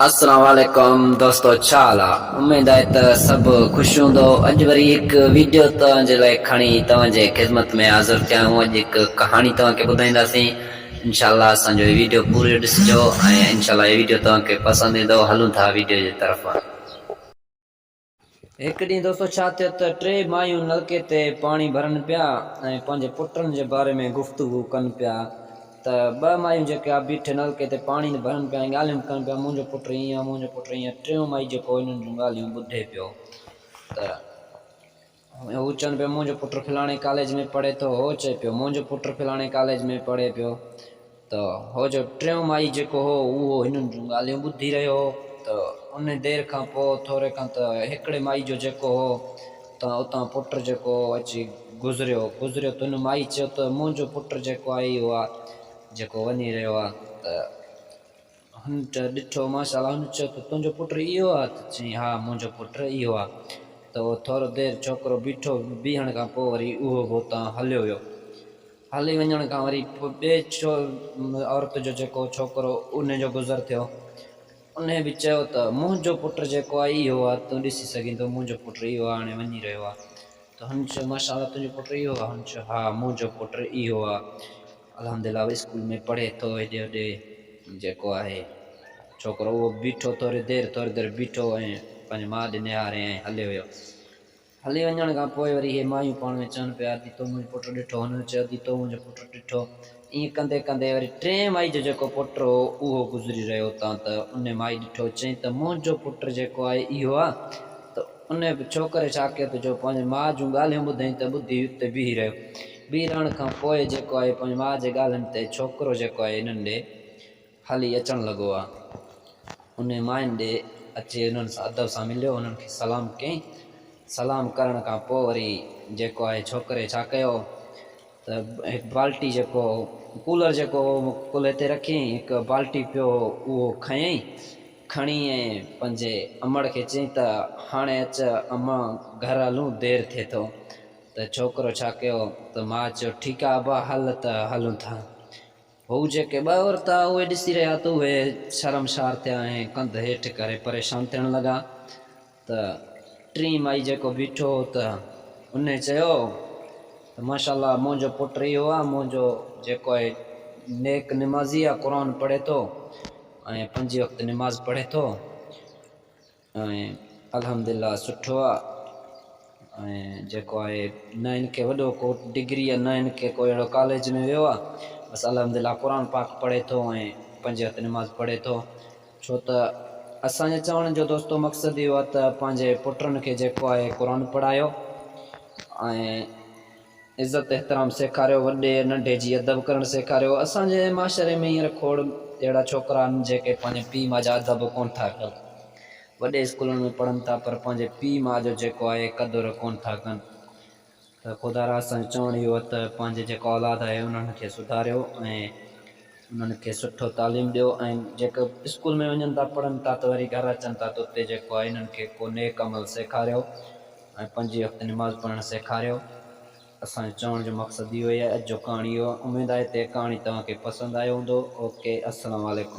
السلام عليڪم دوستو ڇا حال آ اميد آهي ته سڀ خوش هوندو اڄ وري هڪ ويڊيو توهان جي لاء کڻي توهان جي خدمت ۾ حاضر ٿيا آهيون اڄ هڪ ڪهاڻي توهان کي ٻڌائينداسين انشاء الله اسان جو هي ويڊيو پورو ڏسجو ۽ انشاء الله هي ويڊيو توهان کي پسند ايندو هلون ٿا ويڊيو جي طرف. هڪ ڏينهن دوستو ڇا ٿيو ته ٽي مايون نلڪي تي پاڻي ڀرن پيا ۽ پنهنجي پٽن جي باري ۾ گفتگو ڪن پيا ته ٻه مايون جيڪي آ بيٺي نلڪي تي پاڻي ڀرن پيا ۽ ڳالهيون به ڪن پيا منهنجو پٽ ائين آ منهنجو پٽ ائين آ ٽيون مائي جيڪو انهن جون ڳالهيون ٻڌي پيو ته هو چون پيا منهنجو پٽ فلاڻي ڪاليج ۾ پڙهي ٿو هو چئي پيو منهنجو پٽ فلاڻي ڪاليج ۾ پڙهي پيو ته هو جو ٽيون مائي جيڪو هو اهو هنن جون ڳالهيون ٻڌي رهيو هو ته ان دير کان پوء ٿوري کان ته هڪڙي مائي جو جيڪو هو ته اتان پٽ جيڪو هو اچي گذريو گذريو ته ان مائي چيو ته منهنجو پٽ جيڪو آهي اهو آهي جيڪو وڃي رهيو آهي ته هن ڏٺو ماشاء الله هن چيو ته تنهنجو پٽ اهو آهي ته چيائين ها منهنجو پٽ اهو آهي ته اهو ٿورو دير ڇوڪرو بيٺو بيهڻ کان پوء وري اهو به اتان هليو ويو. هلي وڃڻ کان وري ٻئي عورت جو جيڪو ڇوڪرو ان جو گذر ٿيو. انهي به چيو ته منهنجو پٽ جيڪو آهي اهو آهي تون ڏسي سگهين ٿو منهنجو پٽ اهو آهي هاڻي وڃي رهيو آهي ته هن چيو ماشاء الله تنهنجو پٽ اهو آهي هن چيو ها منهنجو پٽ اهو آهي الحمدلله اسڪول ۾ پڙهي ٿو هيڏي هوڏي جيڪو آهي ڇوڪرو اهو بيٺو ٿوري دير ٿوري دير بيٺو ۽ پنهنجي ماء ڏي نهاري ۽ هليو ويو. هلي وڃڻ کان پوء وري اهي مايون پاڻ ۾ چون پيا، ادي تو منهنجو پٽ ڏٺو؟ هنن چيو، ادي تو منهنجو پٽ ڏٺو؟ ائين ڪندي ڪندي وري ٽئين مائي جو جيڪو پٽ هو، اهو گذري رهيو اتان ته ان مائي ڏٺو، چيائين ته منهنجو پٽ جيڪو آهي اهو آ؟ ته ان ڇوڪري ڇا ڪيو ته جو پنهنجي ماء جون ڳالهيون ٻڌائين ته ٻڌي اتي بيهي رهيو. بيهي رهڻ کان پوء جيڪو آهي پنهنجي ماء جي ڳالهين تي ڇوڪرو جيڪو آهي انهن ڏي هلي اچڻ لڳو آ. انهن ماين ڏي اچي انهن سان ادب سان مليو، انهن کي سلام ڪيائين. سلام ڪرڻ کان پوء وري جيڪو آهي ڇوڪري ڇا ڪيو ته هڪ بالٽي جيڪو ڪولر جيڪو هو ڪلهي تي رکيائين، هڪ بالٽي پيو هو اهو کنيائين، کڻي ۽ پنهنجي امڙ کي چيائين ته هاڻي اچ امان گهر هلون دير ٿئي ٿو. ته ڇوڪرو ڇا ڪيو ته ماء چيو ٺيڪ آ ابا هل ته هلون ٿا. هو جيڪي ٻه عورتا اهي ڏسي رهيا ته اهي شرمسار ٿيا ۽ ڪنڌ هيٺ ڪري پريشان ٿيڻ لڳا ته ٽين مائي جيڪو بيٺو هو ته انهي چيو ته ماشاء الله منهنجو پٽ اهو آهي منهنجو جيڪو آهي نيڪ نمازي آهي قرآن پڙهي ٿو ۽ پنجين وقت نماز پڙهي ٿو. ۽ الحمدلله سٺو آ ۽ جيڪو آهي نه هن کي وڏو ڪو ڊگري آ نه هن کي ڪو اهڙو ڪاليج ۾ ويو آ بس الحمدلله قرآن پاڪ پڙهي ٿو ۽ پنج وقت نماز پڙهي ٿو ڇو ته اسان جي چوڻ جو دوستو مقصد اهو آ ته پنهنجي پٽن کي جيڪو آهي قرآن پڙهايو ۽ عزت احترام سيکاريو، وڏي ننڍي جي ادب ڪرڻ سيکاريو. اسان جي معاشري ۾ هينئر کوڙ اهڙا ڇوڪرا آهن جيڪي پنهنجي پيء ماء جا ادب ڪونه ٿا ڪن. وڏي اسڪولن ۾ پڙهن ٿا پر پنهنجي پيء ماء جو جيڪو آهي قدر ڪونه ٿا ڪن. ته خدارا اسان جو چوڻ اهو آهي ته پنهنجي جيڪو اولاد آهي انهن کي سڌاريو ۽ انهن کي سٺو تعليم ڏيو ۽ جيڪو اسڪول ۾ وڃن ٿا پڙهن ٿا ته وري گهر اچن ٿا ته اتي جيڪو آهي انهن کي ڪو نيڪ عمل سيکاريو. ۽ پنجين وقت نماز پڙهڻ سيکاريو. اسان جو چوڻ جو مقصد اهو ئي آهي. اڄ جو ڪهاڻي اهو آهي. اميد آهي ته هي ڪهاڻي توهان کي پسند آيو هوندو. اوڪي السلام عليڪم.